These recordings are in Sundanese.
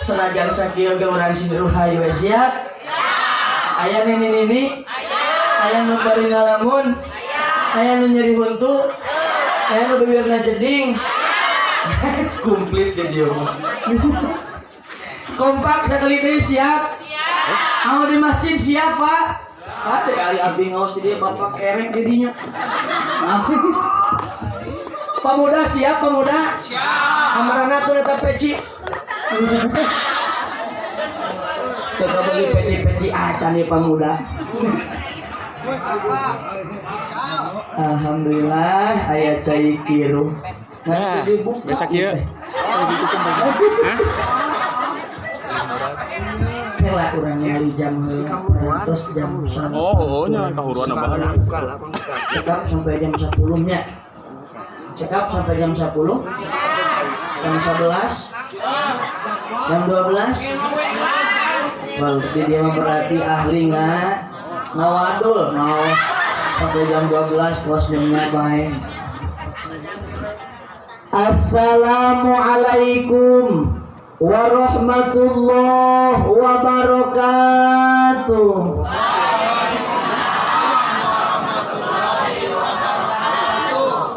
Senajan sakieu ge urang sing ruhayu we siap. Aya nini-nini? Aya nu bari ngalamun? Aya nu nyeri huntu? Aya nu bibirna jeding? Komplit jadi mah. Kompak sekali deui siap? Siap. Anu di masjid siap, Pak? Ate ari abdi ngaos di dieu bapak kerek jadinya. Pemuda siap, pemuda? Siap. Amarana tuh eta peci. Teu beli peci-peci acan ieu pemuda. Alhamdulillah aya cai kiruh. Nah, besok ieu. Hah? Kela urang ningali jam heula, terus jam 1. Oh, nya kahuruan abah. Cekap sampai jam 10 nya. Cekap sampai jam 10. Jam 11. Jam 12. Wah, dia mah berarti ahli ngawadul, mau sampai jam 12 kos jamnya bae. Assalamualaikum warahmatullahi wabarakatuh.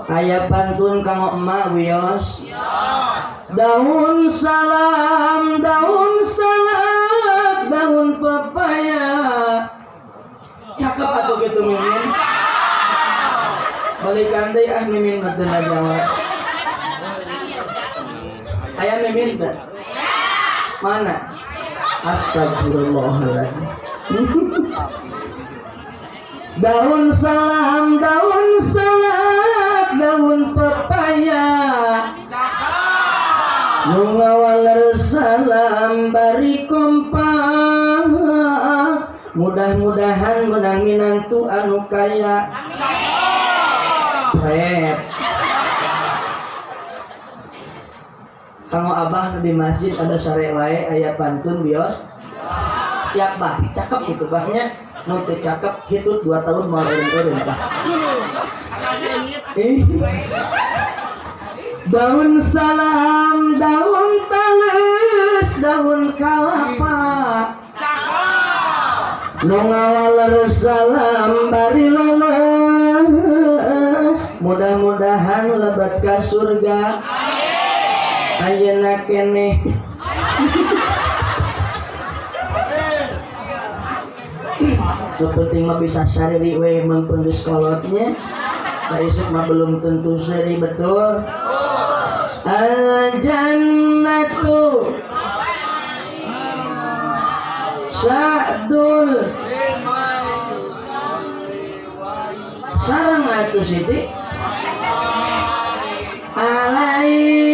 Aya pantun kanggo emak wios. Daun salam, daun salak, daun pepaya. Cakep atuh kitu mimin. Balikan deui ah mimin mah teu jawab. Aya mimin teu? Mana? Astagfirullahaladzim. Daun salam, daun salak, daun pepaya. Nu ngawaler salam bari kompak. Mudah-mudahan menang minantu anu kaya. Amin. Kanggo abah di masjid ada sare wae aya pantun bios. Siap bah, cakep gitu bahnya. Nu teu cakep hitut 2 tahun moal eureun-eureun bah. Daun salam, daun tales, daun kalapa. Nu ngawaler salam bari leles. Mudah-mudahan lebet ka surga. Ayeuna keneh. Nu penting mah bisa sariri we mun geus kolotnya. Da isuk mah belum tentu seri betul. Al jannatu sa'dul sareng atuh Siti alaihi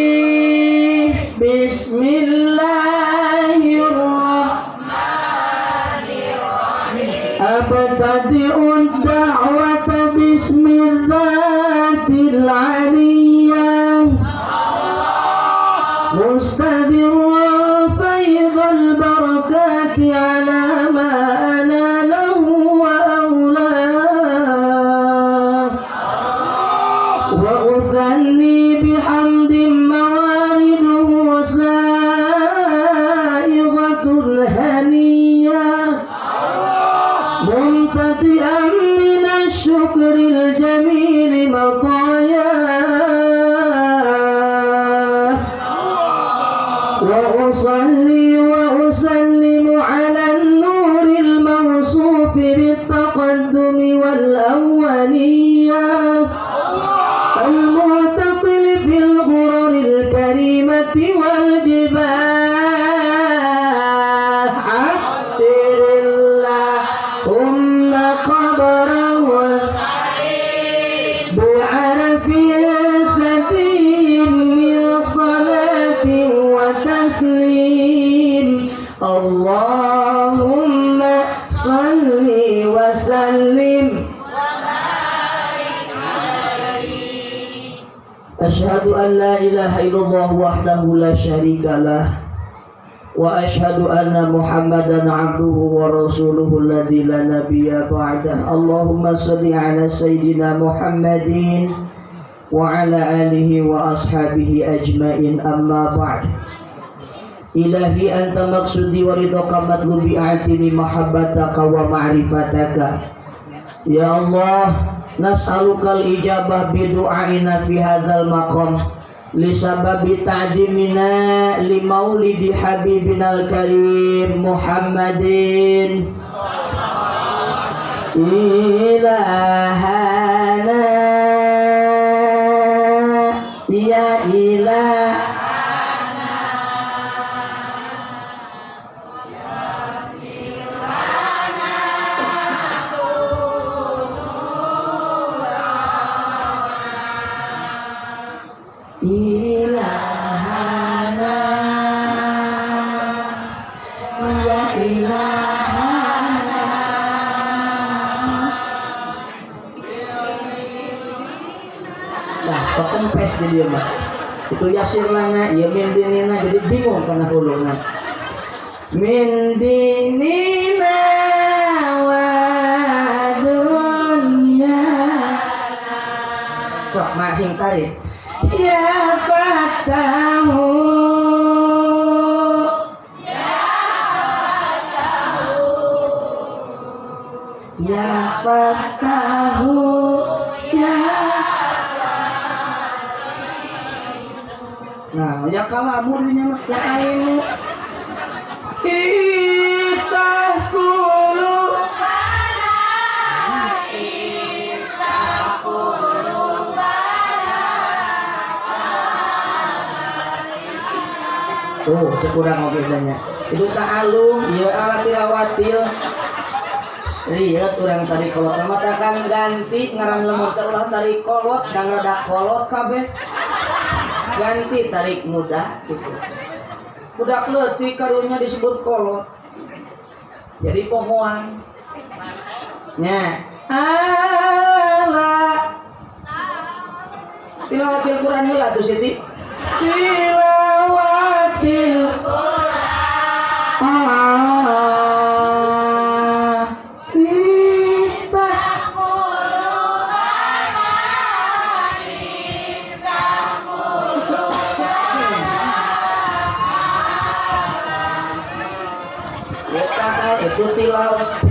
bismillahirrahmanirrahim. Abtadi'ud da'wata bismillatil aliyah mustadi'u faydal barakati ala ma ana lahu wa awlah wa uthanni bihamdin mawariduhu sa'igatul haniyah mumtati'an minasyukril jamili mataya wa usalli wa usallimu ala nuril mawsufi bittaqaddumi wal awwaliyah al-mu'tatil fil ghuraril karimati wal jibah attirillahumma qabrahu bi'arfi sadim min salatin wa taslim. Allahumma salli wa sallim. Asyhadu an la ilaha illallah wahdahu la syarika lah wa asyhadu anna Muhammadan abduhu wa rasuluhu alladzi la nabiyya ba'dah. Allahumma shalli ala sayyidina Muhammadin wa ala alihi wa ashabihi ajmain. Amma ba'd. Ilahi anta maksudi wa ridhaka matlubi a'tini mahabbataka wa ma'rifataka. Ya Allah, nas'alukal ijabah bi du'aina fi hadzal maqam li sababi ta'dimina li maulidi habibinal karim Muhammadin. Ilahana ya ilah. Ilahana ya ilahana. Nah, kempes di dia mah. Itu yasir lana, ya min dinina, jadi bingung karena huluna. Min dinina wa dunya. Sok masing tarik. Ya Fatahu, ya Fatahu, ya Fatahu, ya. Nah, ya kalamu dinya mah, ya kainu. Itahkulu tuh, kurang oke banyak. Itu ta'alum, ya ala tilawatil. Lihat orang tadi kolot mata kan ganti ngaran lemur teh ulah tarik kolot dan rada kolot kabeh. Ganti tarik muda gitu. Budak leutik karunya disebut kolot. Jadi pohoan. Nya, ala tilawatil Quran heula tuh Siti. Tilawatil Quran. Itu tilawat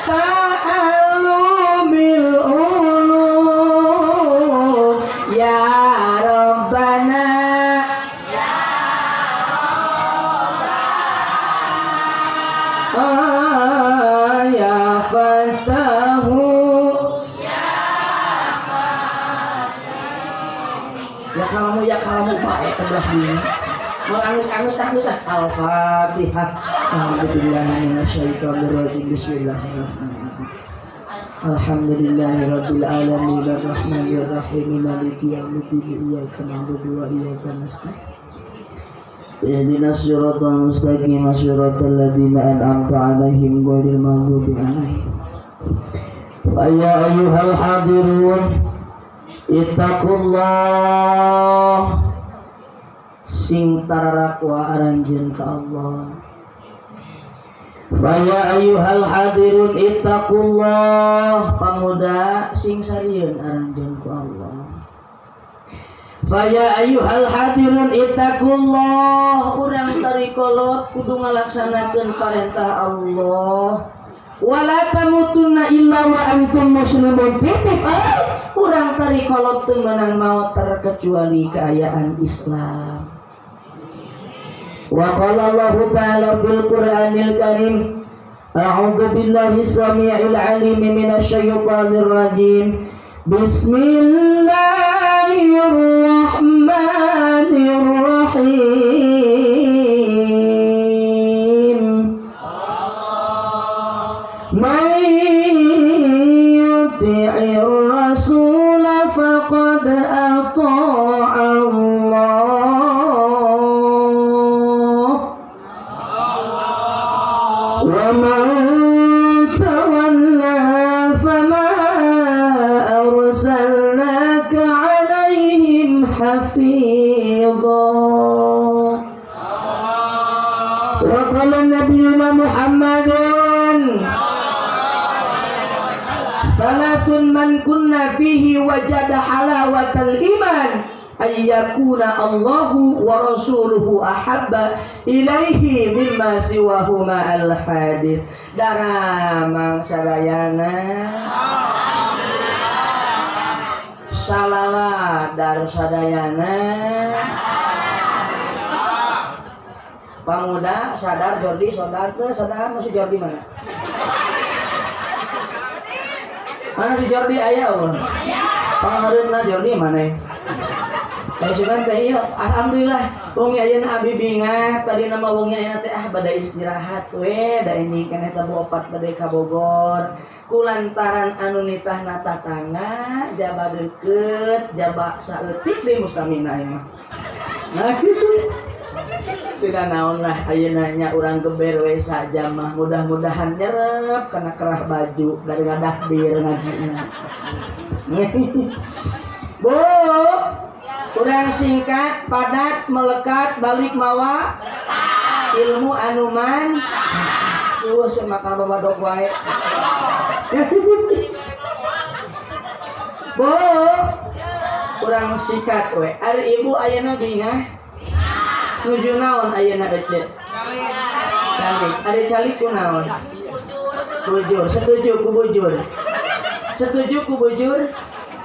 ta'allumil ulum ya Rabbana ya Rabbana ya Fatahu ya Fatih. Ya kalamu baik kebelah dunia. Mau angus-angus takut ah. Al-Fatihah. A'udzubillahi minasyaitonirrajim. Bismillahirrahmanirrahim. Alhamdulillahirabbil alamin arrahmanirrahim maliki yaumiddin iyyaka na'budu wa iyyaka nasta'in. Ihdinas siratal mustaqim siratal ladzina an'amta 'alaihim ghairil maghdubi 'alaihim. Ya ayyuhal hadirun ittaqullah. Sing tararakwa aranjeun ka Allah. Faya ayyuhal hadirun ittaqullah, pamuda sing sarieun aranjeun ku Allah. Faya ayyuhal hadirun ittaqullah, urang tarikolot kudu ngalaksanakeun parentah Allah. Wala tamutunna illa wa antum muslimun. Titip urang tarikolot teu meunang maot terkecuali kaayaan Islam. Wa qala Allahu ta'ala fil Qur'anil Karim, a'udzu billahi samii'il 'aliim minasy syaithanir rajim. Bismillahirrahmanirrahim. Man yuti'ir rasul faqad ata'a Allah. ومن تولى فما أرسلناك عليهم حفيظا. وقال نبينا محمد ثلاث من كنا فيه وجد حلاوة الإيمان ayyakuna Allahu wa rasuluhu ahabba ilaihi mimma siwahuma al hadith. Daramang sadayana salala dar sadayana. Pamuda sadar Jordi sadar teu sadar masih Jordi mana? Mana si Jordi aya eueuh? Pangareutna Jordi mana? Sugan teh ieu alhamdulillah wengi ayeuna abdi bingah tadi nama wengi ayeuna teh ah bade istirahat we da ini keneh teh opat bade ka Bogor kulantaran anu nitahna tatangga jaba deukeut jaba saeutik deui mustamina ieu mah. Nah kitu. Tidak naon lah ayeuna nya urang geber we sajam mah mudah-mudahan nyerep kana kerah baju dari ngadah bir ngajina. Bu, urang singkat, padat, melekat, balik mawa ilmu anuman. Tuh semakal babadok wae. Bu, urang sikat we. Ari ibu ayeuna bingah? Nuju naon ayeuna ece? Calik. Ari calik ku naon? Bujur. Setuju ku bujur. Setuju ku bujur.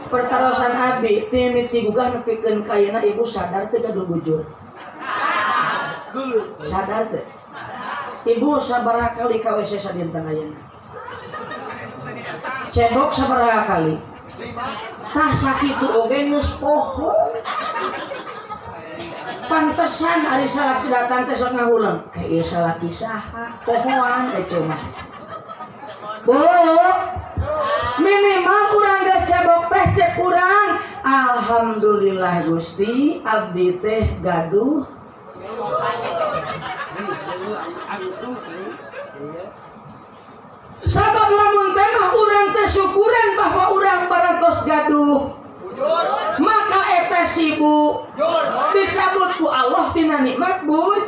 Pertarosan abdi timiti gugah nepikeun ka ayeuna ibu sadar teu gaduh bujur? Sadar teu? Ibu sabaraha kali ka WC sadinten ayeuna? Cebok sabaraha kali? Tah sakitu oge geus poho. Pantesan ari salaki datang teh sok ngahuleng. Ka ieu salaki saha? Pohoan ece mah. Bu, minimal urang geus cebok teh cek urang alhamdulillah Gusti abdi teh gaduh. Sabab lamun teh mah urang teh syukuran bahwa urang parantos gaduh, maka eta sibuk dicabut ku Allah tina nikmat bujur.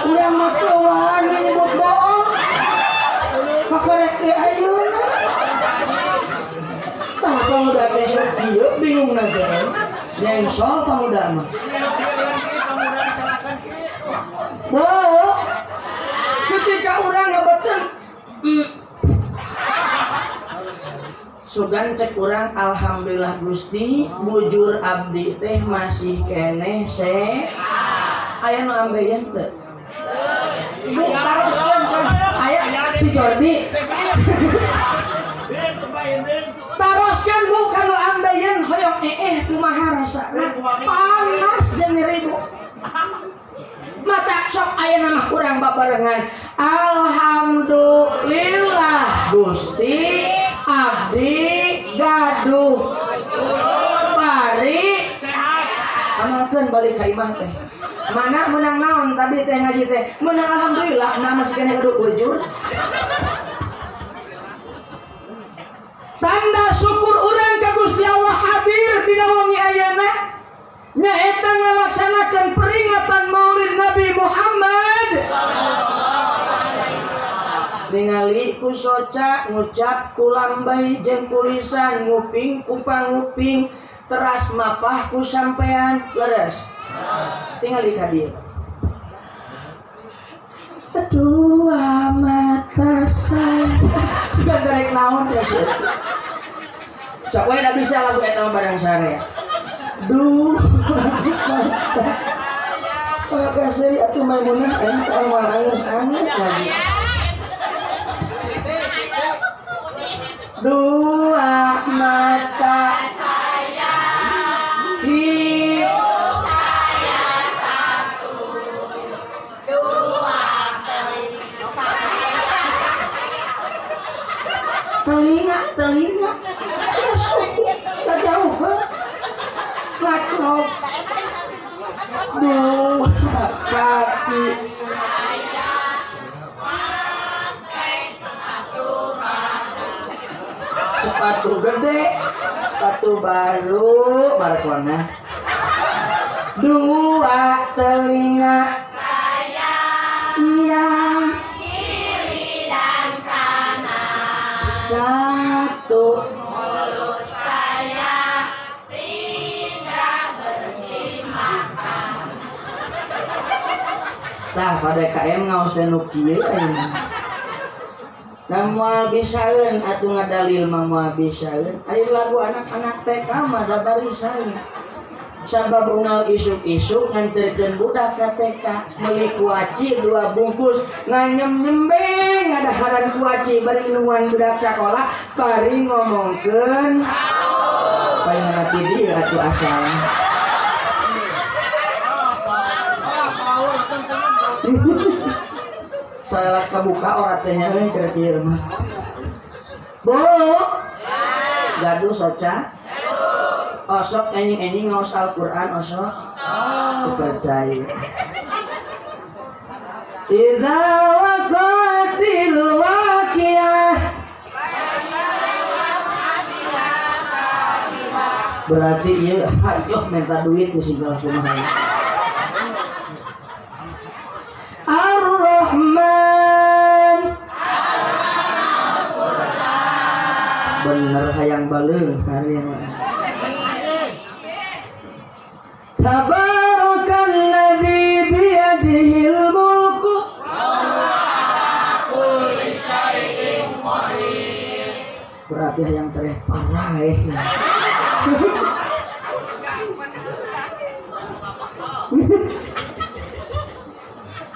Urang mah teu wani nyebut bohong. Pakarek teh ayeuna. Tah pamuda teh sok ieu bingung na teh. Nyengsol pamuda mah. Bu, ketika urang ngebeutkeun sugan cek urang alhamdulillah Gusti bujur abdi teh masih keneh se. Aya nu ambeien teu? Bu, taroskeun kan aya si Jordi. Taroskeun bu kanu ambeien hoyong eeh kumaha rasana? Panas jeung nyeri bu. Mata sok aya mah urang babarengan. Alhamdulillah Gusti abdi gaduh pari sehat. Amalkeun balik ka imah teh. Mana menang naon tadi teh ngaji teh menang alhamdulillah nah masih kena gaduh bujur. Tanda syukur urang ka Gusti Allah hadir dina wengi ayeuna nyaeta ngalaksanakeun peringatan Maulid Nabi Muhammad. Ningali ku soca ngucap ku lambai jeung ku lisan nguping ku panguping teras mapah ku sampean leres. Tinggal ka dieu. Dua mata saya. Sudah derek naon teh. Sok we da bisa lagu eta mah barang sare. Duh. Maka seuri atuh Maimunah aing teh moal angus-angus lagi. Dua mata saya, hidup saya satu, dua telinga telinga telinga suku gak jauh ngacrok dua kaki sepatu gede, sepatu baru, markona. Dua telinga saya, yang kiri dan kanan. Satu Tah pada KM ngaos dan nu kieu ayeuna. Nah moal bisaeun atuh ngadalil mah moal bisaeun. Ari lagu anak-anak TK mah da barisaeun. Sabab unggal isuk-isuk nganterkeun budak ka TK meuli kuaci 2 bungkus nganyem-nyembe ngadaharan kuaci bari nungguan budak sakola bari ngomongkeun paling ti dieu atuh asal. Salah kebuka ora teh nya euy keur kieu mah. Bu. Gaduh soca. Osok enjing-enjing ngaos Al-Qur'an osok. Percaya. Idza waqa'atil waqi'ah. Berarti ieu hayoh minta duit mesti galah kumaha. Ar-Rahman. Bener hayang baleung hari mah. Tabarakalladzi biyadihil mulku wa kulli syai'in qadir. Berarti hayang tereh parah eh.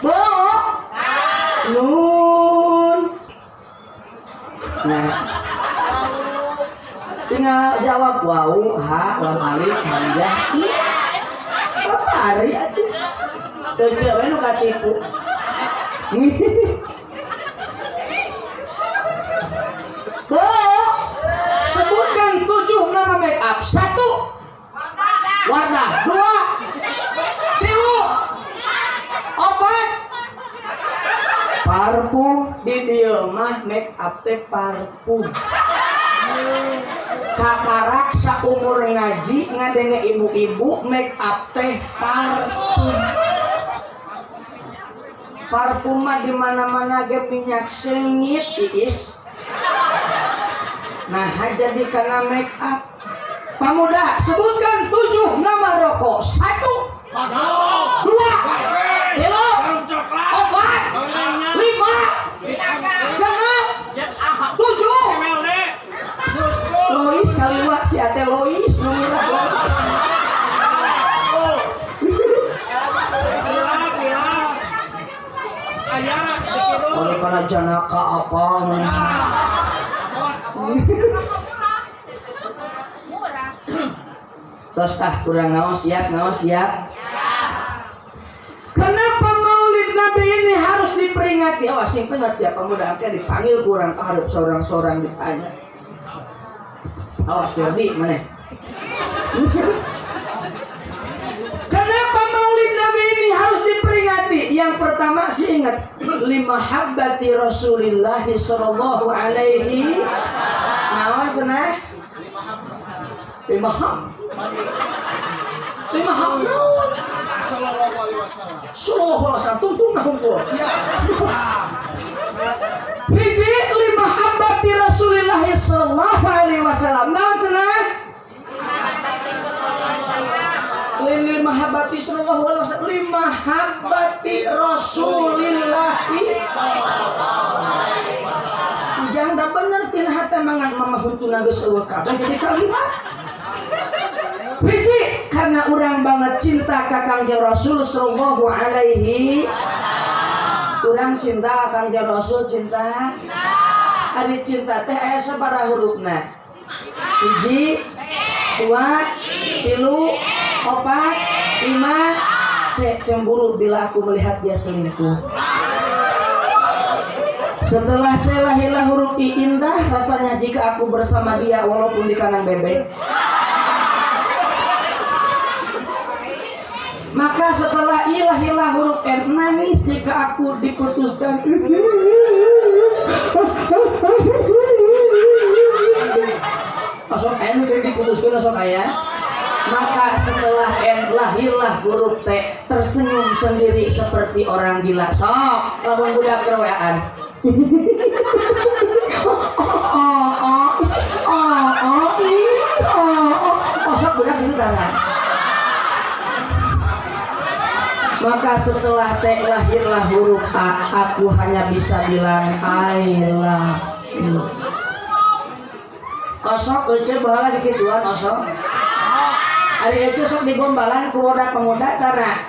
Bo. Nun. Nah. Tinggal jawab wau, ha, lam alif, hamzah. Ari atuh. Teu cewe nu katipu. Bo. Sebutkan 7 nama make up. 1. Wardah. 2. 3. 4. Parfum. Di dieu mah make up teh parfum. Kakarak saumur ngaji ngadenge ibu-ibu make up teh parfum. Parfum mah di mana-mana ge minyak seungit iis. Nah, jadi karena make up. Pemuda, sebutkan 7 nama rokok. 1. 2. 3. 4. 5. 6. 7. Lois kaliwat si ate Lois nomor. Oleh karena janaka apa? Terus ah kurang ngaos siap ngaos siap. Kenapa Maulid Nabi ini harus diperingati? Oh asing banget siapa muda akhirnya dipanggil kurang ke seorang-seorang ditanya. Awas Jordi mana? Kenapa Maulid Nabi ini harus diperingati? Yang pertama sih ingat lima habbati Rasulillah sallallahu alaihi wasallam. Naon cenah? Lima hab. Lima hab naon? Sallallahu alaihi wasallam. Sallallahu alaihi wasallam tungtung nah hungkul. Hiji lima habbati Rasulillah sallallahu alaihi wasallam. Naon cenah? Lima habbati sallallahu alaihi wasallam. Lima habbati Rasulillah sallallahu alaihi wasallam. Jangan dah bener tina hate mangan mama huntuna geus eueuh kabeh jadi kalimat. Hiji karena urang banget cinta ka Kangjeng Rasul sallallahu alaihi wasallam. Urang cinta ka Kangjeng Rasul cinta. Ari cinta teh aya sabaraha hurufna? 1, 2, 3, 4, 5. C cemburu bila aku melihat dia selingkuh. Setelah C lahirlah huruf I, indah rasanya jika aku bersama dia walaupun di kandang bebek. Maka setelah I lahirlah huruf N, nangis jika aku diputuskan. Osok N jadi diputuskan osok ayah. Maka setelah N lahirlah huruf T, tersenyum sendiri seperti orang gila. Sok, lamun budak kerweaan. Osok budak gitu tangan. Maka setelah T lahirlah huruf A. Aku hanya bisa bilang I love you. Osok ece baheula kikituan osok. Ari ece sok digombalan ku bodak pemuda tara.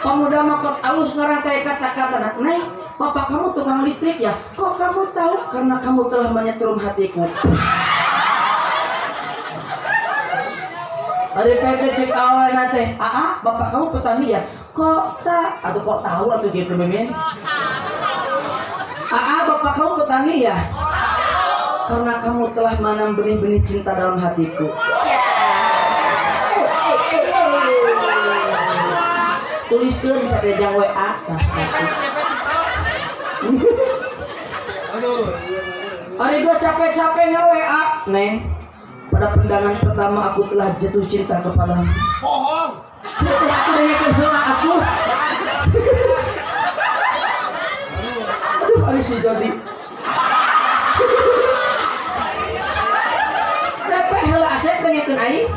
Pemuda mah alus ngarangkai kata-kata. Neng, papa kamu tukang listrik ya? Kok kamu tahu? Karena kamu telah menyetrum hatiku. Ari PT cek aweuna teh, "Aa, bapak kamu petani ya?" Kok tak? Atau kok tahu atau gitu mimin? Aa, bapak kamu petani ya? Karena kamu telah menanam benih-benih cinta dalam hatiku. Tuliskeun satejang WA. Ari gua capek-capek nge-WA, Neng. Pada pandangan pertama aku telah jatuh cinta kepadamu. Bohong. Aku dengekeun heula aku. Aduh, ari si Jody. Repeh heula asep dengekeun aing.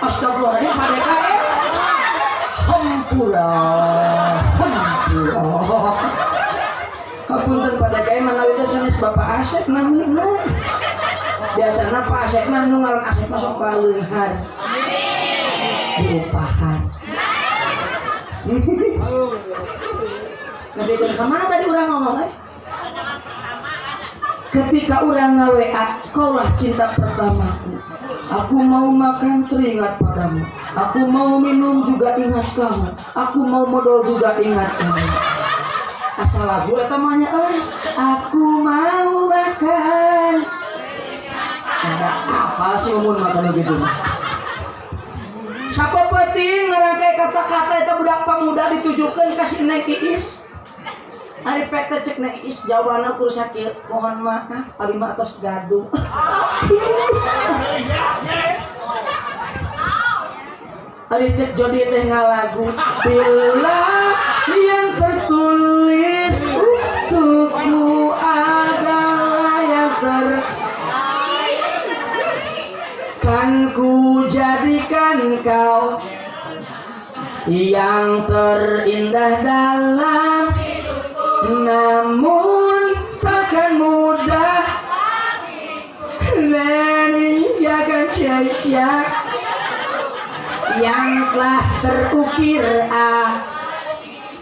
Astagfirullahaladzim, Pak DKM. Hampura, hampura. Hapunten Pak DKM manawi teh sanes Bapak Asep namina. Biasana Pak Asep mah nu ngaran Asep mah sok paleunghar. Diupahan. Nepikeun ka mana tadi urang ngomong eh? Ketika urang nga-WA, kaulah cinta pertamaku. Aku mau makan teringat padamu. Aku mau minum juga ingat kamu. Aku mau modal juga ingat kamu. Asal lagu eta mah nya euy. Aku mau makan. Ada apa sih umun makan gitu? Sapeupeting ngarangkai kata-kata eta budak pamuda ditujukeun ka si Neng Iis. Ari pek teh cek Neng Iis jawabanna kur sakieu, mohon maaf abi mah atos gaduh. Ari cek Jody teh ngalagu bila yang tertulis untukku adalah yang ter kan ku jadikan kau yang terindah dalam hidupku, namun takkan mudah meninggalkan jejak yang telah terukir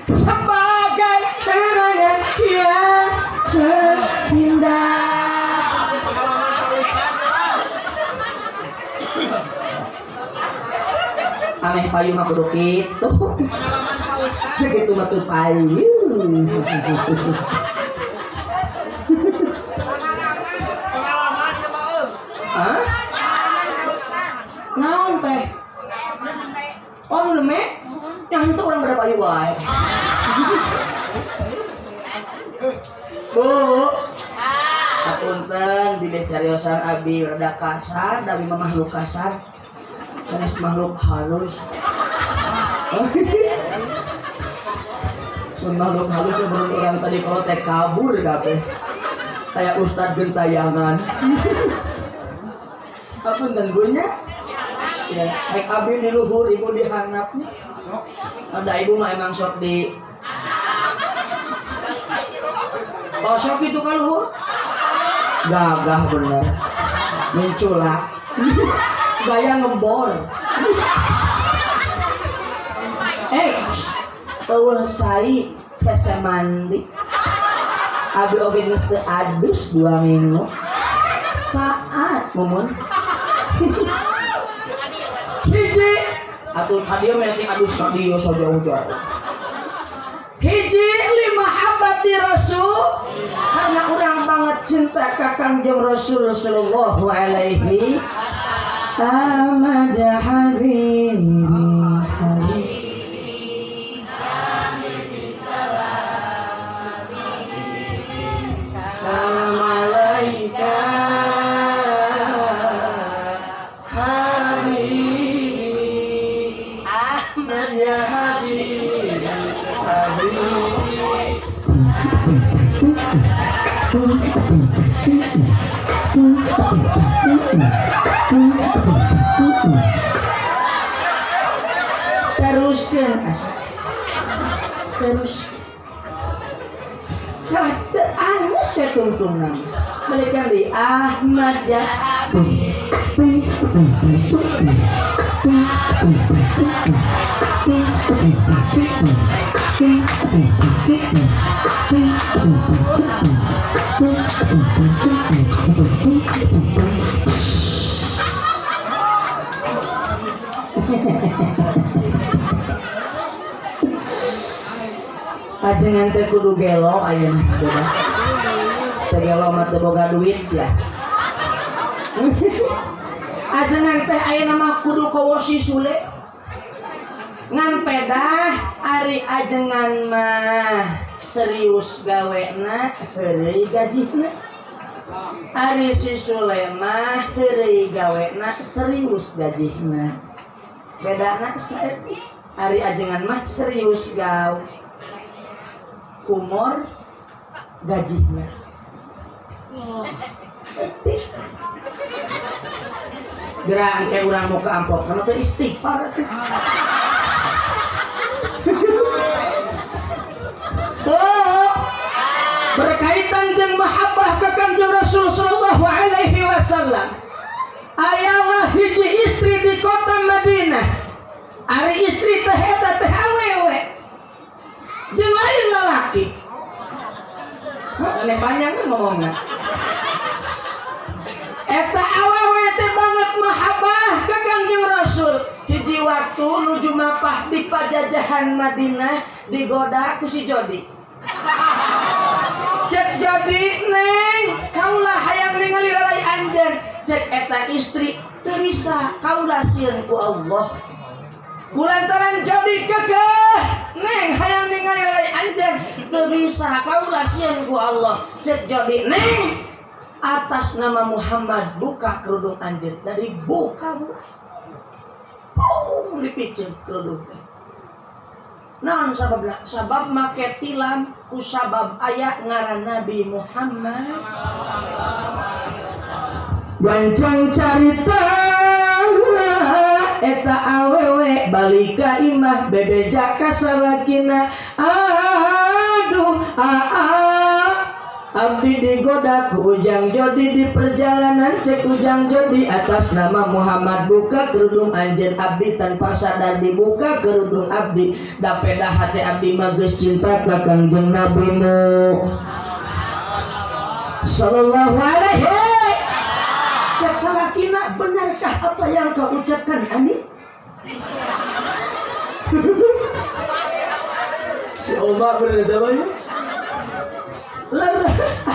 sebagai kenangan yang terindah. Ameh payu mah kudu kitu. Kitu mah teu payu. Pengalaman ieu mah euy. Hah? Naon teh? Oh, nu leme? Yang henteu urang bada payu wae. Bu. Hapunten bilih cariosan abi rada kasar, da abi mah makhluk kasar. Sanes makhluk halus. Mun makhluk halus mah orang tadi kalau teh kabur kabeh. Kayak Ustad gentayangan. Hapunten Bu nya. Ya, rek abi di luhur, ibu di handap. Ada ibu mah emang sok di oh sok itu ka luhur. Gagah bener. Menculak. Gaya ngebor. Eueuh cai hese mandi. Abi oge geus teu adus 2 minggu. Saat mumun. Hiji atuh ka dieu mah ting adus ka dieu sajauh-jauh. Hiji lima habati Rasul, karena urang banget cinta ka Kangjeng Rasul sallallahu alaihi Ahmad habibi habibi salam alaika habibi Ahmad ya habibi habibi. Teruskeun asa. Terus karena teu angus ya tungtungna. Balikan di Ahmad ya. Ajengan teh kudu gelo ayeuna coba. Teh gelo mah teu boga duit sia. Ajengan teh ayeuna mah kudu kowosi Sule. Ngan pedah ari ajengan mah serius gawena heureuy gajihna. Ari si Sule mah heureuy gawena serius gajihna. Bedana saeutik. Ari ajengan mah serius gawe. Kumor gajihna. Gerak engke urang mau ke amplop kana teh istighfar atuh. Tuh berkaitan jeung mahabbah ka Kangjeng Rasul sallallahu alaihi wasallam. Ayalah hiji istri di kota Madinah. Ari istri teh eta teh awewe. Jeung lain lalaki. Hah, panjang ngomongna. Eta awewe teh banget mahabbah ka Kangjeng Rasul. Hiji waktu nuju mapah di pajajahan Madinah digoda ku si Jodi. Cek Jodi, neng, kaulah hayang ningali lalai anjeun. Cek eta istri teu bisa, kaulah sieun ku Allah. Kulantaran Jodi kekeh, neng hayang ningali lalai anjeun teu bisa, kaulah sieun ku Allah. Cek Jodi, neng, atas nama Muhammad buka kerudung anjeun. Dari buka bu. Pung dipiceun kerudung teh. Naon sababna? Sabab make tilam ku sabab aya ngaran Nabi Muhammad. Gancang carita eta awewe balik ka imah bebeja ka salakina. Aduh aa abdi digoda ku Ujang Jodi di perjalanan. Cek Ujang Jodi atas nama Muhammad buka kerudung anjeun. Abdi tanpa sadar dibuka kerudung abdi. Da peda hati abdi mah geus cinta ka Kangjeng Nabi Muhammad sallallahu alaihi. Cek salakina, benarkah apa yang kau ucapkan ani? Si Omar bener namanya. Leres.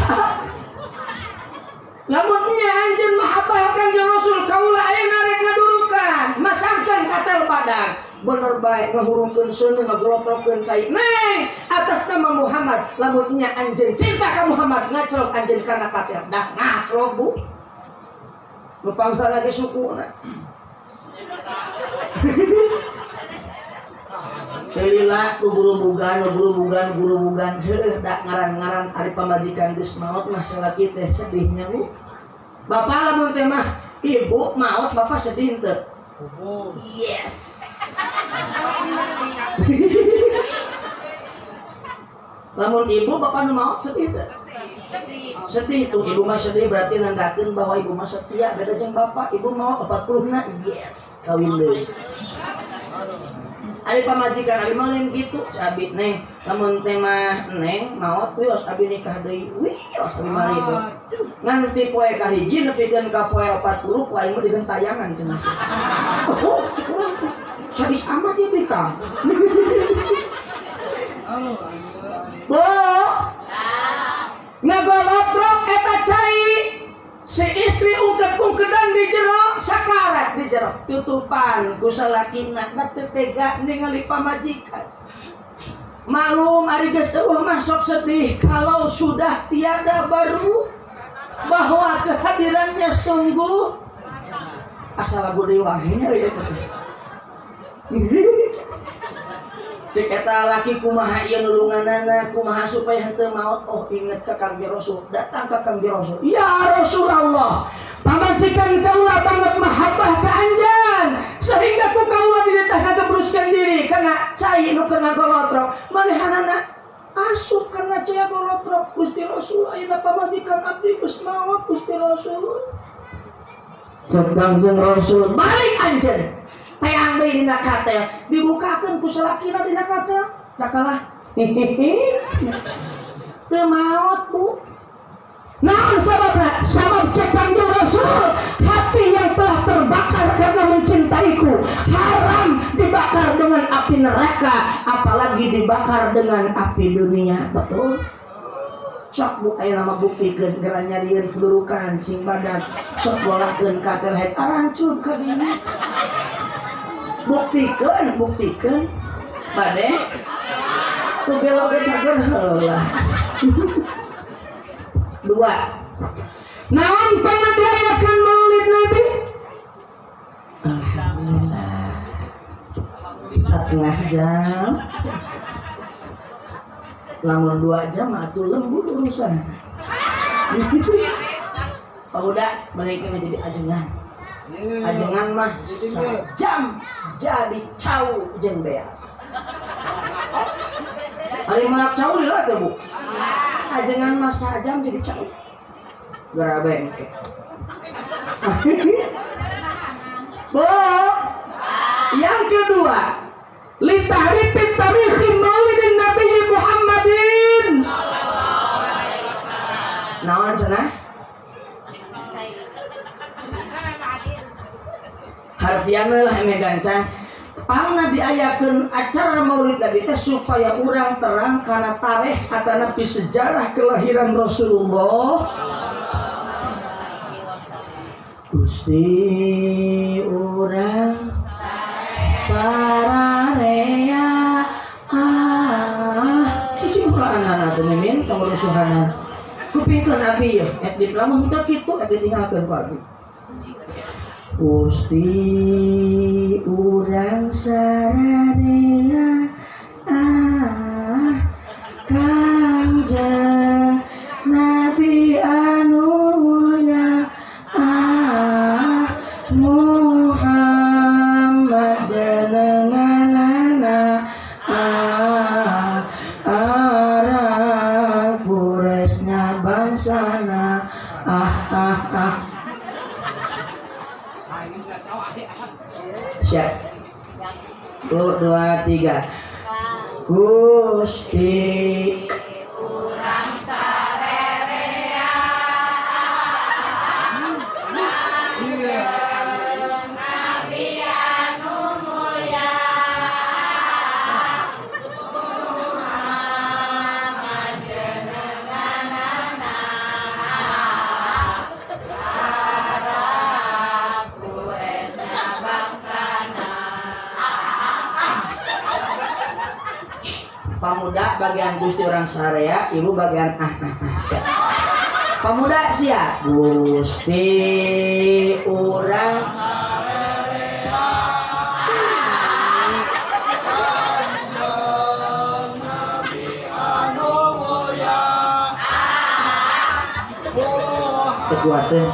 Lamun nya anjeun mahabbah Kangjeng Rasul kaula ayeuna rek ngadurukan, masangkeun katel padang. Bener bae ngahurungkeun seuneu ngagolotrokeun cai. Neng, atas nama Muhammad, lamun nya anjeun cinta ka Muhammad ngaclok anjeun kana katel. Dah ngaclok bu. Nu pangsa lagi sukuna. Lila ku gurubugan, gurubugan, gurubugan, heuh da ngaran-ngaran ari pamajikan geus maot mah salaki teh sedihnya bu. Bapak lamun teh mah ibu maot bapak sedih teu? Yes. Lamun ibu bapak nu maot sedih teu? Sedih tuh ibu mah sedih berarti nandakeun bahwa ibu mah setia beda jeung bapak. Ibu maot 40 na yes kawin deui. Ari pamajikan abi mah lain kitu, abi neng, lamun teh mah neng maot wios abi nikah deui, wios abi mah ribu. Ngan ti poe kahiji nepikeun ka poe 40 ku aing mah digentayangan cenah. Oh, cek urang teh. Sadis amat ieu bikang. Bo. Ngagolotrok eta cai. Si istri ungkep-ungkedan di jero, sakarat di jero, tutupan ku salakina da teu tega ningali pamajikan. Malum ari geus eueuh mah sok sedih kalau sudah tiada baru bahwa kehadirannya sungguh asal lagu deui wae nya euy eta teh. Cek eta laki kumaha ieu nulunganana, kumaha supaya henteu maot. Oh inget ka Kangjeng Rasul, datang ka Kangjeng Rasul. Ya Rasulullah, Pamajikan kaula banget mahabbah ka anjeun sehingga ku kaula dititah ngagebruskeun diri kana cai nu keur ngagolotrok. Manehanana asup kana cai golotrok. Gusti Rasul ayeuna pamajikan abdi geus maot Gusti Rasul. Cek Kangjeng Rasul balik anjeun teang deui dina katel dibukakeun ku salakina dina katel da kalah teu maot Bu. Naon sababna? Sabab cek Kangjeng Rasul hati yang telah terbakar karena mencintaiku haram dibakar dengan api neraka, apalagi dibakar dengan api dunia. Betul? Sok bu aya nama buktikeun geura nyarieun kedurukan sing badan sok bolahkeun katel head arancur ka dinya. Buktikeun, buktikeun bade ku belok ge cager heula. Dua. Naon pangadiayakeun Maulid Nabi? Alhamdulillah. Setengah jam. Lamun 2 jam atuh lembur urusan. Pemuda mereka jadi ajengan. Ajengan mah sajam jadi cau jeung beas. Ari melak cau di teh Bu. Ajengan mah sajam jadi cau. Geura bae engke. Bu. Yang kedua, li tahrifit tarikhi maulidin Nabi Muhammadin. Naon cenah? Hartian we lah eme gancang. Pangna diayakeun acara Maulid Nabi teh supaya urang terang kana tarikh atanapi sejarah kelahiran Rasulullah. Gusti urang sararea ah cicing Qur'anan atuh mimin pangurusuhanan. Kupingkeun abi yeuh, edit lamun teu kitu edit tinggalkeun ku abi. Gusti urang sararea ah Kangjeng Nabi anu mulia ah Muhammad jenenganana ah Arab Quraisy bangsana ah ah ah. Siap. 1, 2, 3. Gusti urang sarerea Nabi anu mulya Muhammad jenenganana Arab Quraisy bangsana. Pemuda bagian Gusti orang sarea, ibu bagian ah ah ah. Siap. Pemuda siap. Gusti urang sarerea Kanjeng Nabi anu mulya kekuatan.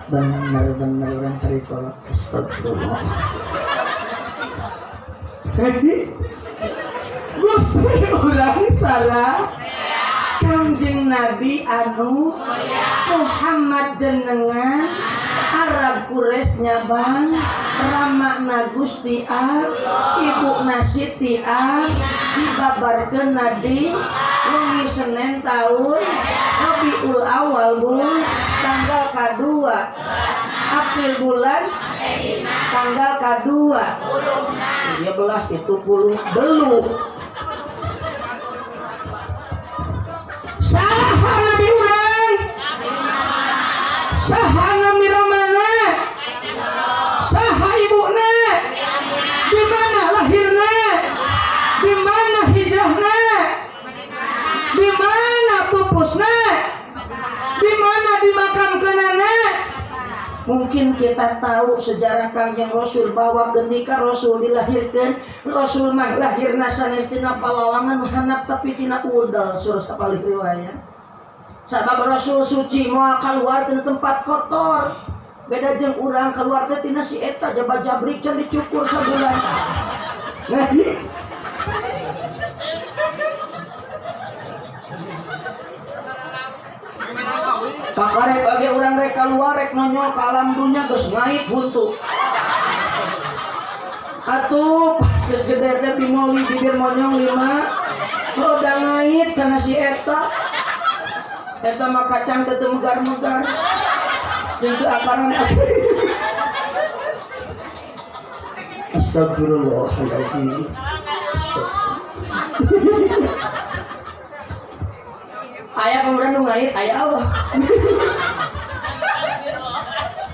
Benar-benar orang terikol. Astagfirullah. Gusti urang salah Kangjeng Nabi anu Muhammad jenengan Arab Quraisy bang Ramana Gusti A Ibu Siti A dibabarkeun di wengi Senin tahun Rabiul Awal bulan tanggal K2 April bulan tanggal K2 13 itu puluh belu. Saha Nabi urang? Saha Nabi Ramana? Saha ibuna? Di mana lahirna? Di mana hijrahna? Di mana pupusna? Di mana dimakamkeunana? Mungkin Mungkin kita tahu sejarah Kangjeng Rasul bahwa ketika Rasul dilahirkan, Rasul mah lahirna sanes tina palawangan handap tapi tina udal surah sapalih riwayat. Sabab Rasul suci moal keluar tina tempat kotor. Beda jeung urang keluar teh tina si eta jaba-jabrik can dicukur sabulan. Nah, kakarek bagi urang rek keluar rek nonyol ke alam dunia geus ngait huntu. Atuh pas geus gede teh bimoli bibir monyong 5 udah ngait kana si eta. Eta mah kacang teu megar-megar. Jeung teu akaran. Astagfirullahaladzim. Aya kemudian nu ngait aya Allah.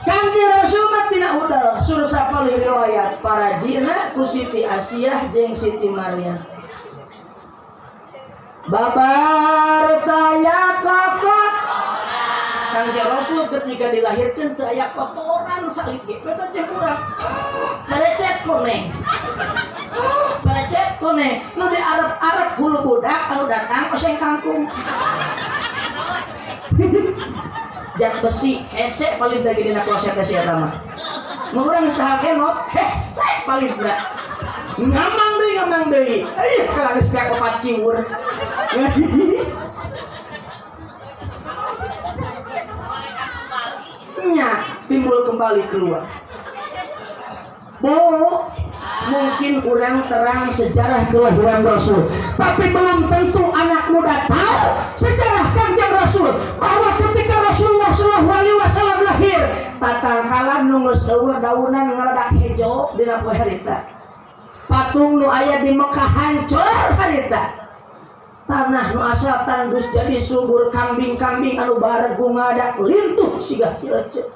Kangjeng Rasul mah tina udal sur sapalih riwayat parajina ku Siti Asiyah jeung Siti Maryam. Babar taya kokot. Kangjeng Rasul ketika dilahirkan teu aya kotoran salit ge beda jeung urang. Berecet koneng. Berecet koneng. Nu di Arab-Arab hulu budak anu datang oseng kangkung. Jat besi hese paling teh dina kloset teh si eta mah. Mun urang geus tahal kenot hese paling teh. Ngamang deui. Ih, kalau geus pek opat siwur. Nya timbul kembali keluar. Bu, mungkin kurang terang sejarah kelahiran Rasul, tapi belum tentu anak muda tahu sejarah Kangjeng Rasul bahwa ketika Rasulullah Shallallahu Alaihi Wasallam lahir, tatangkalan nu geus eueuh daunan ngaledak hejo dina poe harita. Patung nu aya di Mekah hancur harita. Tanah nu asal tandus jadi subur, kambing-kambing anu bareng ngadak lintuh siga si ece.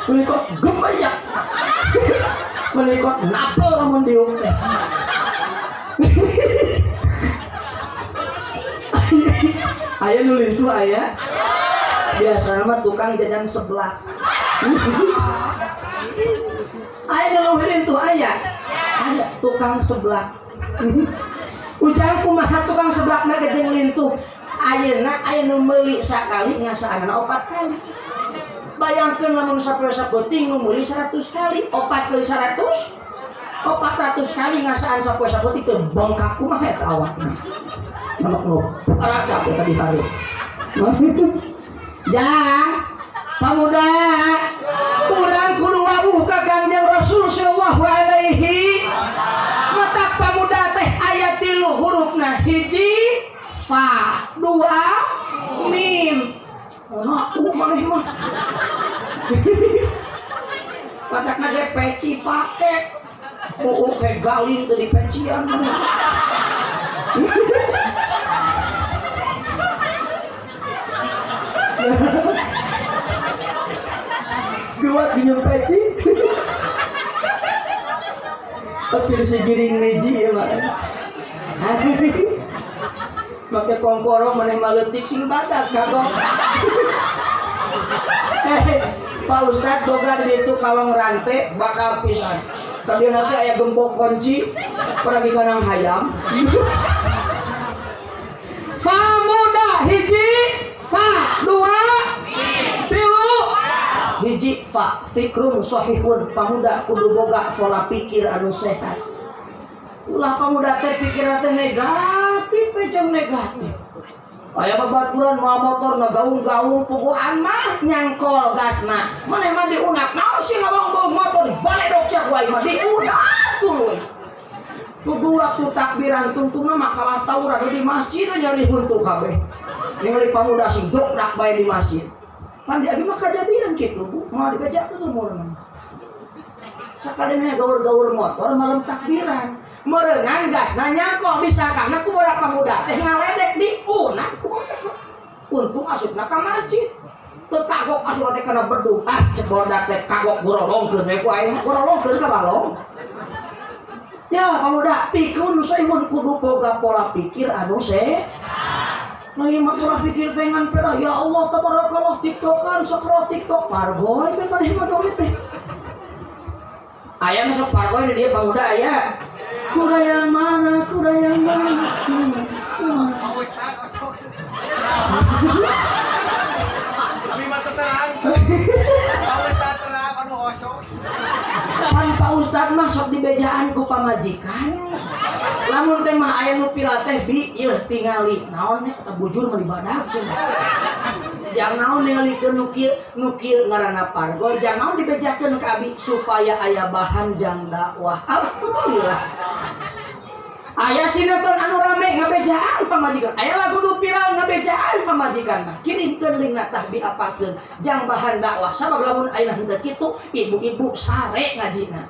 Menikot gemayak, menikot napel lamun diuk teh. Aya nu lintuh aya. Biasana mah tukang jajan seblak. Aya nu lintuh aya. Aya tukang seblak. Ujang kumaha tukang seblak mah jeung lintuh. Ayeuna aya nu meuli sakali ngasaanana 4 kali. Bayangkeun lamun sapoe sapeuting nu meuli 100 kali, 4 kali 100, 400 kali ngasaan sapoe sapeuting teu bengkak kumaha eta awakna. Manok nu rada eta di hari. Jang pamuda urang kudu wawuh ka Kangjeng Rasul sallallahu alaihi. Mata pamuda teh aya 3 hurufna, 1 fa, 2 mim. Ngaku maneh mah. Patakna ge peci pake. Uu ke galing teu dipecian. Dua pinjam peci. Tapi disigiring miji ya mah. Make kongkoro maneh maletik sing badak kagok. Pak Ustad boga di ditu kalong rantai bakal pisan. Tapi nanti aya gembok kunci pergi kanang hayam. Fa muda 1, fa 2, 3. 1 fa fikrun sahihun, pamuda kudu boga pola pikir anu sehat. Ulah pamuda teh pikiran teh negatif jeung negatif. Aya babaturan mawa motor ngagaung-gaung puguhan mah nyangkol gasna. Maneh mah diunap naon sih ngabong-bong motor baledok cak wae mah diunap tuluy. Puguh waktu takbiran tungtungna mah kalah tawuran di masjid nyeri huntu kabeh. Ningali pamuda sing dokdak bae di masjid. Pan di abi mah kajadian kitu Bu, moal dibejakeun umurna. Sakadena gaur-gaur motor malam takbiran. Merengan gasna nyangkol disangkana ku budak pamuda teh ngaledek diunap ku untung asupna ka masjid. Teu kagok asupna teh kana bedug. Ah cek bodak teh kagok gorolongkeun we ku aing gorolongkeun ka balong. Ya pamuda pikrun sehun kudu boga pola pikir anu sehat. Nah ieu mah kurang pikir teh ngan pera ya Allah tabarakallah tiktokan scroll tiktok pargoy we maneh mah gawe teh. Aya nu sok pargoy di dieu pamuda aya. Kuda yang mana, kuda yang mana. Pak Ustad, kami mah terang. Pak Ustad terang anu osok. Pan Pak Ustad mah sok dibejaan ku pamajikan. Lamun teh mah aya nu pira teh bi ieu tingali naon nya eta bujur mah dibadak cenah. Jang naon ningalikeun nu kieu ngaranna pargoy, jang naon dibejakeun ka abi supaya aya bahan jang dakwah. Alhamdulillah. Aya sinetron anu rame ngabejaan pamajikan, aya lagu nu viral ngabejaan pamajikan mah. Kirimkeun linkna tah diapakeun jang bahan dakwah. Sabab lamun ayeuna henteu kitu ibu-ibu sare ngajina.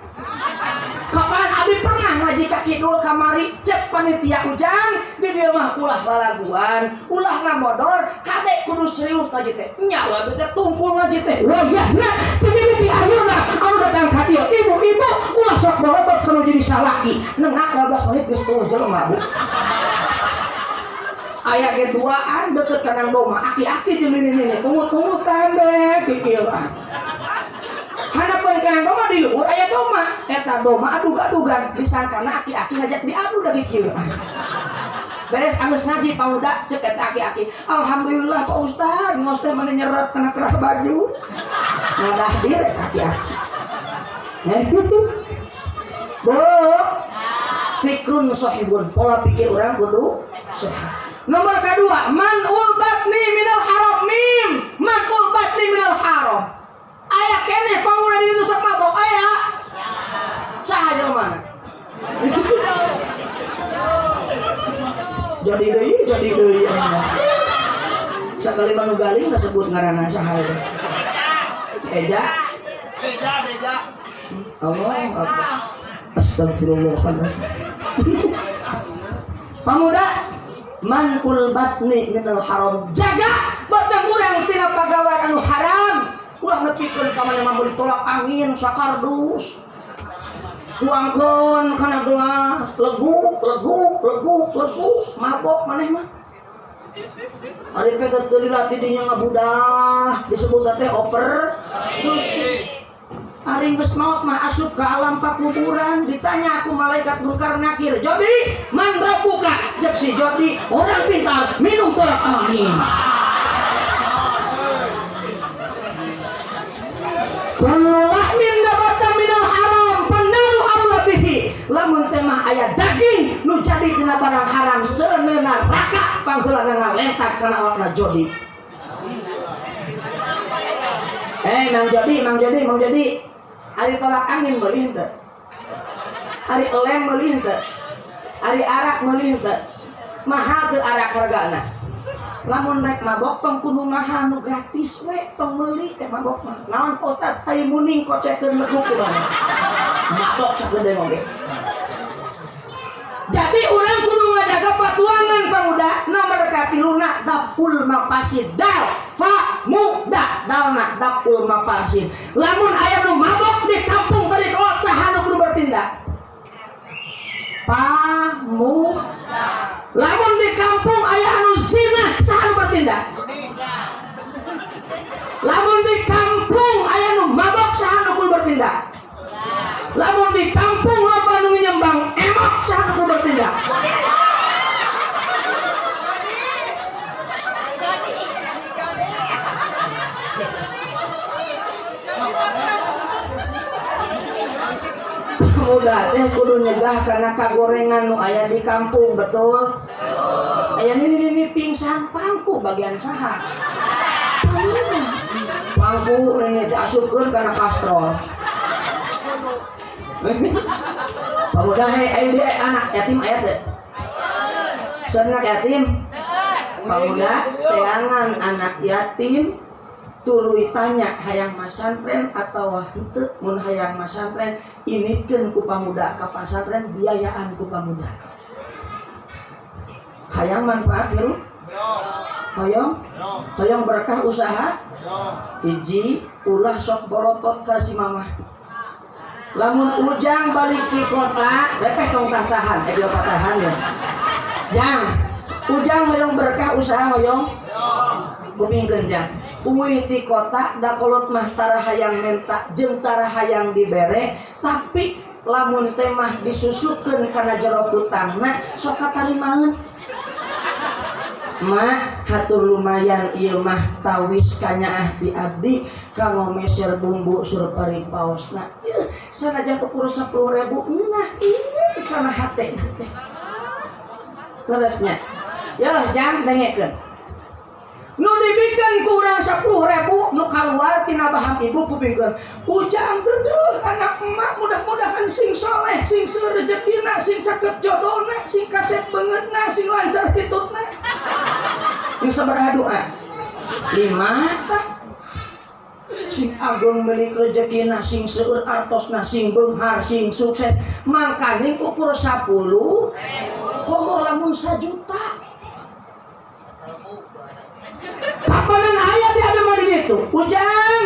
Kapan abi pernah ngaji ka kidul kamari cek panitia ujang di dieu mah ulah balaguan, ulah ngamodor, kade kudu serius ngaji teh. Nya we abi teh tungkul ngaji teh. Wayahna timimiti ayeuna anu datang ka dieu ibu-ibu ulah sok borotot kanu jadi salaki. Nengak 15 menit geus eueuh jelema bu. Aya ge duaan deket kandang domba, aki-aki jeung nini-nini pungut-pungutan be pikiran. Hanapeun kana doma di luhur aya doma, eta doma adug-adugan disangkana aki-aki ngajak diadu da kieu. Beres anggeus ngaji pamuda cek eta aki-aki, alhamdulillah Pak Ustad ngos teh mani nyerap kana kerah baju. Ngadah dir eta aki-aki. Bu, fikrun sahihun, pola pikir urang kudu sehat. Nomor kedua, manul batni minal haram mim, manul batni minal haram. Aya keneh pamuda di dieu sok mabok aya. Saha jelema? Jadi deui Sakali mah nu galing disebut ngaranna saha eta. Eja. Eja. Allah Akbar. Astagfirullahaladzim. Pamuda manul batni minal haram. Jaga batang urang tina pagawean anu haram. Ulah nepikeun ka maneh mah ditolak angin sakardus. Tuangkeun kana gelas, leguk leguk leguk leguk, mabok maneh mah. Ari pegat geulila ti dinya ngabudah, disebut teh overdosis. Ari geus maot mah asup ka alam pakuburan, ditanya ku malaikat mungkar nakir, "Jodi, man rabbuka?" Cek si Jodi, orang pintar minum tolak angin. Lahmin dabata minal haram panaru aula bihi. Lamun teh mah aya daging nu jadi dina barang haram seuneu neraka pangheulana ngalentak kana awakna jodi. Mang Jodi, Mang Jodi, Mang Jodi. Ari tolak angin meuli henteu? Ari elem meuli henteu? Ari arak meuli henteu? Mahal teu arak hargana? Lamun rek mabok tong kudu mahal nu gratis we tong meuli teh mabok mah. Naon Ustad tai muning kocekeun leguk kumaha. Mabok sagede oge. Jadi urang kudu ngajaga patuangan pamuda nomor katiluna dapul mapasid dal fa muda dalna dapul mapasid. Lamun aya nu mabok di kampung bari kolot saha nu kudu bertindak? Pamuda. Lamun di kampung aya anu zina saha nu bertindak? Lamun di kampung aya nu mabok saha nu kudu bertindak? Lamun di kampung loba nu nyembang emok saha nu kudu bertindak? Pemuda teh kudu nyegah karena kagorengan nu aya di kampung, betul? Aya nini pingsan pangku bagian saha? Pangku ini diasupkeun kana kastrol. Pemuda hei ayo dia anak yatim aya teu? Saur anak yatim? Pemuda teangan anak yatim tuluy tanya hayang masantren atau henteu. Mun hayang masantren initkeun ku pamuda ka pasantren, biayaan ku pamuda. Hayang manfaat hirup? Hoyong? Hoyong berkah usaha? Hiji ulah sok borotot ka si mamah. Lamun ujang balik di kota, repeh tong tahan, dia patahan ya. Jang, Ujang hoyong berkah usaha hoyong kupingkeun jang. Uih ti kota da kolot mah tara hayang menta jeung tara hayang dibere, tapi lamun teh mah disusupkeun kana jero kutangna sok katarimaeun. Mak hatur lumayan ieu mah tawis kanyaah ti abdi kanggo meser bumbu surpari paosna. Sanajan ukur 10.000 ngeunah ieu kana hate teh. Leresnya. Yeuh jang dengekeun. Nu dibikeun ku urang 10.000 nu kaluar tina baham ibu kupingkeun. Ujang deudeuh anak emak mudah-mudahan sing soleh, sing seueur rejekina, sing caket jodona, sing kasep beungeutna, sing lancar hitutna. Yang sabaraha doa? 5 tah. Sing agung milik rejekina, sing seueur artosna, sing beunghar, sing sukses. Mangkaning ukur 10.000 komo lamun 1 juta. Kapanan aya di abdi mah di ditu. Ujang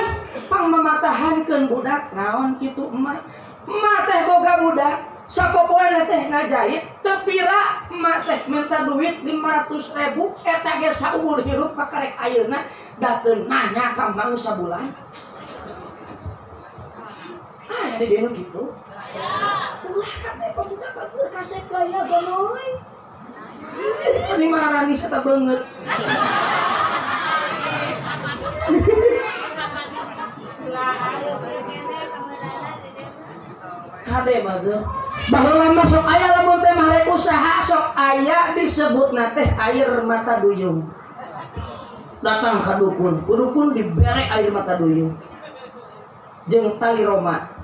pang mamatahankeun budak naon kitu emak. Emak teh boga budak, sapopoena teh ngajahit, teu pira emak teh minta duit 500.000 eta ge saumur hirup kakarek ayeuna da teu nanya ka mang sabulan. Ah, di dieu kitu. Ulah kabeh pemuda batur kasep gaya gonoy. Ini maranis eta beungeut. Kade batur. Baheula mah sok aya lamun teh mah rek usaha sok aya disebutna teh air mata duyung. Datang ka dukun, ku dukun dibere air mata duyung. Jeung tali roma.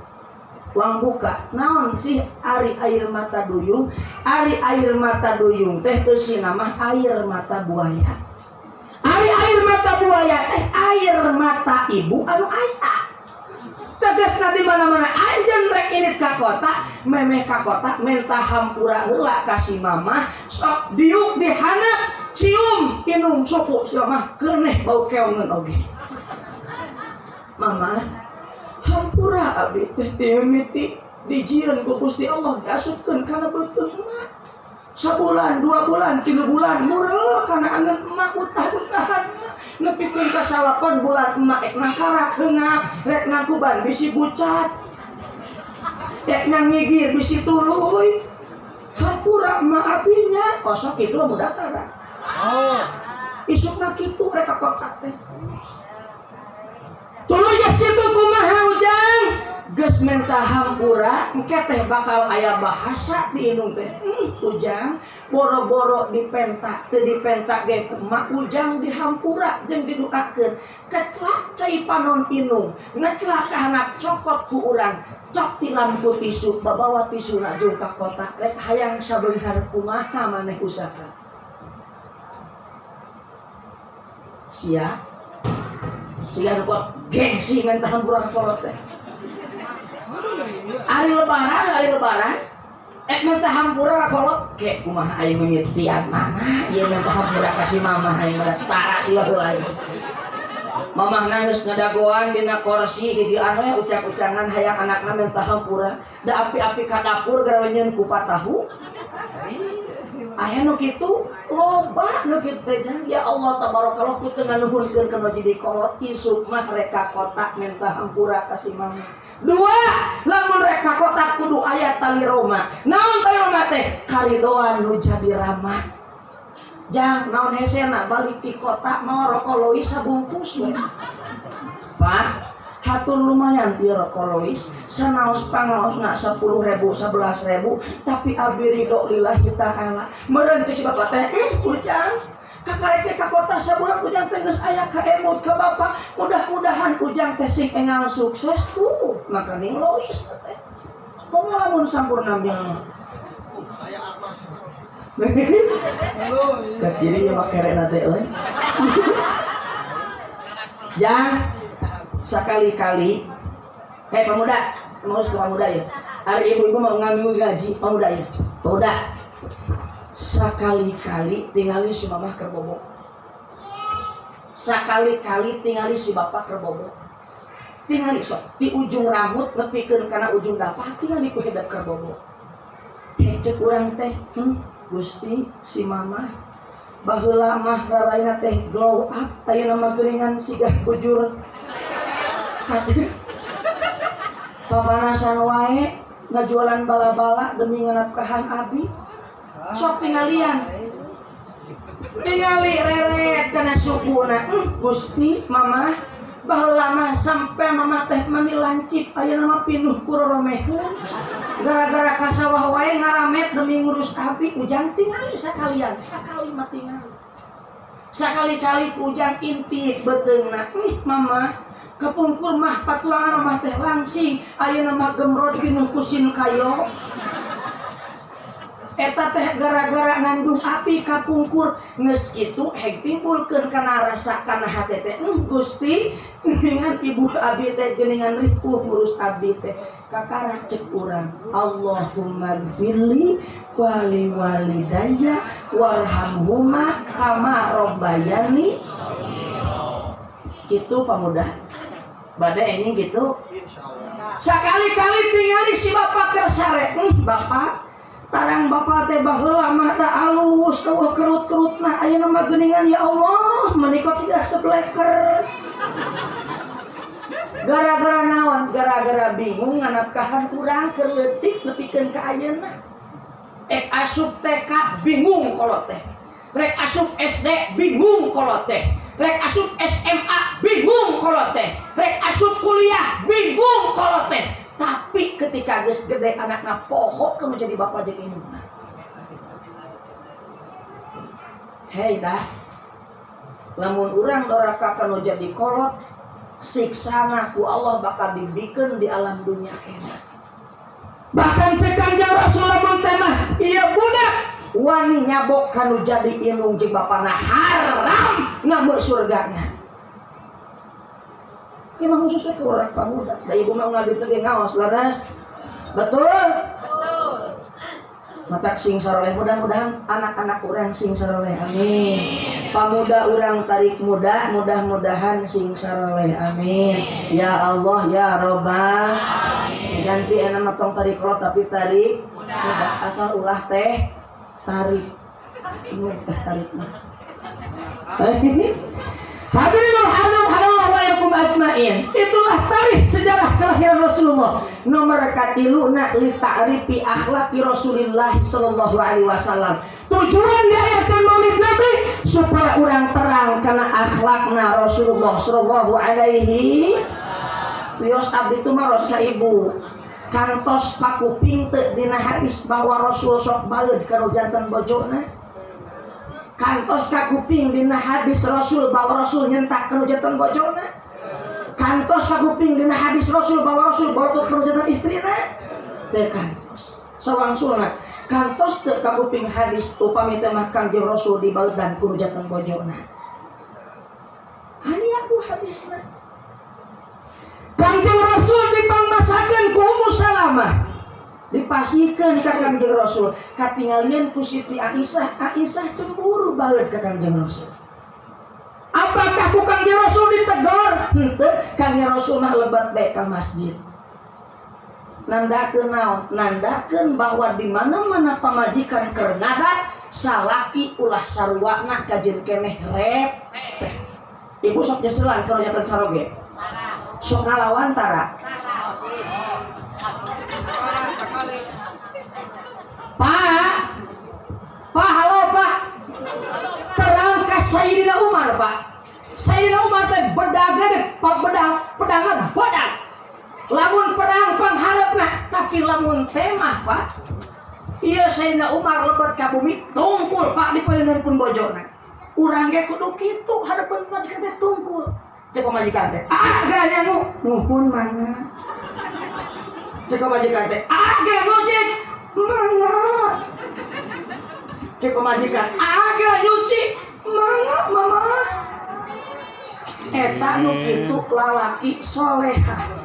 Uang buka, naon sih ari air mata duyung? Ari air mata duyung teh eusina mah air mata buaya. Ari air mata buaya teh air mata ibu anu aya. Tegasna di mana-mana anjeun rek init ka kota, memeh ka kota menta hampura heula ka si mamah, sok diuk dihanap, cium inung suku si mamah keuneh bau keongeun oge. Mama hampura abdi teh timiti dijieun ku Gusti Allah diasupkeun kana beuteung emak. Sabulan, 2 bulan, 3 bulan murel kana angeun emak utah-utahan emak. Nepikeun ka 8 bulan emak ek nangkarak heungap, rek nangkuban bisi bucat. Ek ngigir bisi tuluy. Hampura emak abinya, osok kitu mah datara. Oh. Isukna kitu rek ka kota teh. Tuluy geus kitu kumaha ujang? Geus menta hampura engke teh bakal aya bahasa di indung teh. Ujang boro-boro dipenta teu dipenta ge ku emak ujang dihampura jeung diduakeun. Kecelak cai panon indung, ngeclak ka handap cokot ku urang, cok tilam ku tisu, babawa tisuna jeung ka kota rek hayang sabeunghar kumaha maneh usaha. Sia siga nu kuat gengsi menta hampura ka kolot teh. Ari lebaran ek menta hampura ka kolot ge kumaha aing mimitian mana ieu menta hampura ka si mamah aing mah tara ieu heula. Mamah geus ngadagoan dina kursi gigian we ucap-ucangan hayang anakna menta hampura da api-api ka dapur garawe nyeun kupat tahu. Aya nu kitu loba nu kitu teh jang ya Allah tabarakallah ku teu nganuhunkeun kana jadi kolot isuk mah rek ka kota menta hampura ka si mama. Dua, lamun rek ka kota kudu aya tali roma. Naon tali roma teh? Karidoan nu jadi ramah. Jang naon hesena balik ti kota mawa rokok lois sabungkus we. Pak, hatur lumayan ieu rokok lois sanaos pangaosna 10.000 11.000 tapi abdi ridho lillahi ta'ala. Meureun cek si bapak teh, ujang kakarek teh ka kota sabulan ujang teh geus aya ka emut ka bapak, mudah-mudahan ujang teh sing engal sukses tuh makaning lois teh. Komo lamun sampurna mah. Kaciri ya makerena teh euy. Jang sekali-kali, hei pemuda, mau ke pemuda ya. Hari ibu-ibu mau ngambil gaji, pemuda ya. Pemuda, sekali-kali tingali si mamah keur bobok. Sekali-kali tingali si bapak keur bobok. Tingali sok di ujung rambut nepikeun kana ujung dapah tingali ku hedap keur bobok. Cek urang teh, Gusti si mamah Baheula mah raraina teh glow up, ayeuna mah geuningan sigah bujur. Papanasan wae ngajualan bala-bala demi nganapkahan abi. Sok tinggalian. Tingali reret kana sukuna. Gusti mama baheula mah sampe mama teh mani lancip ayeuna mah pinuh ku roromekeun. Gara-gara ka sawah wae ngaramet demi ngurus abi. Ujang tingali sakalian, sakali mah tingali. Sakali-kali ku ujang intip beuteungna. Mama kepungkur mah patulangan mah teh langsing ayeuna mah gemrot pinuh ku sin kayo. Eta teh gara-gara ngandung api kapungkur geus kitu heg timbulkeun kana rasa kana hate teh. Gusti geuningan ibu abi teh geuningan ripuh ngurus abdi teh. Kakara cek urang Allahumma gfirli wali walidayya warhamhuma kama rabbayani. Kitu pamuda. Bade enjing kitu. Insyaallah. Sakali-kali tingali si bapak keur sare. Bapak tarang bapak teh baheula mah da alus eueuh kerut-kerutna ayeuna mah geuningan ya Allah menikot siga sebleker. Gara-gara naon? Gara-gara bingung nganapkahan urang keur leutik nepikeun ka ayeuna. Ek asup TK bingung kolot teh. Rek asup SD bingung kolot teh. Rek asup SMA bingung kolot teh. Rek asup kuliah bingung kolot teh. Tapi ketika geus gede anakna poho ke menjadi bapak jeung indungna. Hei dah. Lamun urang doraka kanu jadi kolot, siksana ku Allah bakal dibikeun di alam dunia kena. Bahkan cek Kanjeng Rasul lamun teh mah ieu budak wani nyabok kanu jadi indung jeung bapana haram ngamuk surgana. Ini mah khususnya ke orang pamuda. Da ibu mah ngadit teh ngaos leres. Betul? Betul. Matak sing saroleh, mudah-mudahan anak-anak urang sing saroleh. Amin. Pamuda urang tarik muda, mudah-mudahan sing saroleh. Amin. Ya Allah ya Robbal. Ganti enak mah tong tarik kolot tapi tarik muda. Asal ulah teh tarik. Ini teh tarik mah. Hadirin hadirin wa yakum ajmain. Itulah tarikh sejarah kelahiran Rasulullah. Nomor katiluna li ta'rifi akhlaqi Rasulillah sallallahu alaihi wasallam. Tujuan diajarkan Maulid Nabi supaya orang terang karena akhlakna Rasulullah sallallahu alaihi. Wios abdi tumaros ka ibu. Kantos pakuping teu dina hadis bahwa Rasul sok baleud kana janten bojona. Kantos kakuping dina hadis Rasul bahwa Rasul nyentak kanu janten bojona. Kantos kakuping dina hadis Rasul bahwa Rasul borotot kanu janten istrina. Teu kantos. Sawangsulna kantos teu kakuping hadis upami teh mah Kangjeng Rasul dibaedan kanu janten bojona. Aya ku hadisna. Kangjeng Rasul dipangmasakeun ku Ummu Salamah. Dipasihkeun ka Kangjeng Rasul, katinggalian ku Siti Aisyah. Aisyah cemburu banget ka Kangjeng Rasul. Apakah ku Kangjeng Rasul ditegor? Henteu, Kangjeng Rasul mah lebat bae ka masjid. Nandakeun naon? Nandakeun bahwa di mana-mana pamajikan keur ngadat, salaki ulah saruana kajeun keneh repeh. Ibu sok nyeselan kalau nyata caroge. Sok ngalawan tara. Pak, Pak, halo Pak. Terang ka Sayyidina Umar Pak. Sayyidina Umar teh bedaga teh pedang, pedangan badak. Lamun perang pangharepna, tapi lamun temah Pak. Ieu Sayyidina Umar lebet ka bumi tungkul Pak dipayuneun pun bojona. Urang ge kudu kitu hadapan pamajikan teh tungkul. Cek pamajikan teh, ah geura nyamu, nuhun mangga. Cek pamajikan teh, ah geura nyuci, mangga. Cek pamajikan, ah geura nyuci, mangga mama. Eta nu kitu lalaki solehah.